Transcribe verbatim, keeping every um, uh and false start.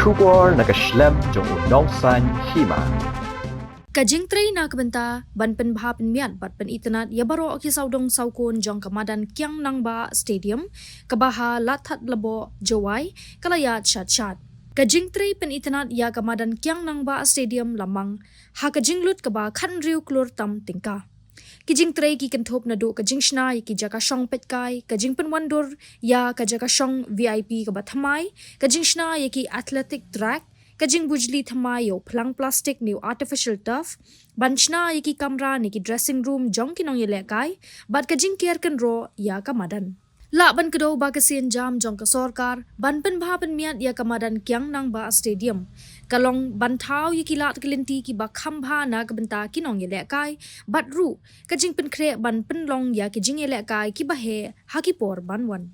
Khubor na ka shlem jong u nongsan hima. Ka jingtrei na ka bynta ban pynbha pynmiat bad pynitynnad ïa baroh ki sawdong sawkun jong ka madan Kiang Nangbah Stadium, kaba ha Ladthadlaboh, Jowai, ka la ïaid shat shat. Ka jingtrei pynitynnad ïa ka madan Kiang Nangbah Stadium la mang ha ka jinglut kaba khathynriew klur tam tyngka. Ki jingtrei ki kynthup naduh ka jingshna ïa ki jaka shong peitkai, ka jingpynwandur ïa ka jaka shong V I P kaba thymmai, ka jingshna ïa ki athletic track, ka jingbujli thymmai ïa u phlang plastik ne u artificial turf, ban shna ïa ki kamra ne ki dressing room jong ki nongïalehkai, bad ka jingker kynroh ïa ka madan. Lah ban kdew ba ka sienjam jong ka sorkar ban pynbha pynmiat ïa ka madan Kiang Nangbah Stadium ka long ban thaw ïa ki lad ki lynti kiba kham bha na ka bynta ki nongïalehkai, bad ruh ka jingpynkhreh ban pynlong ïa ki jingïalehkai kiba heh ha ki por ban wan.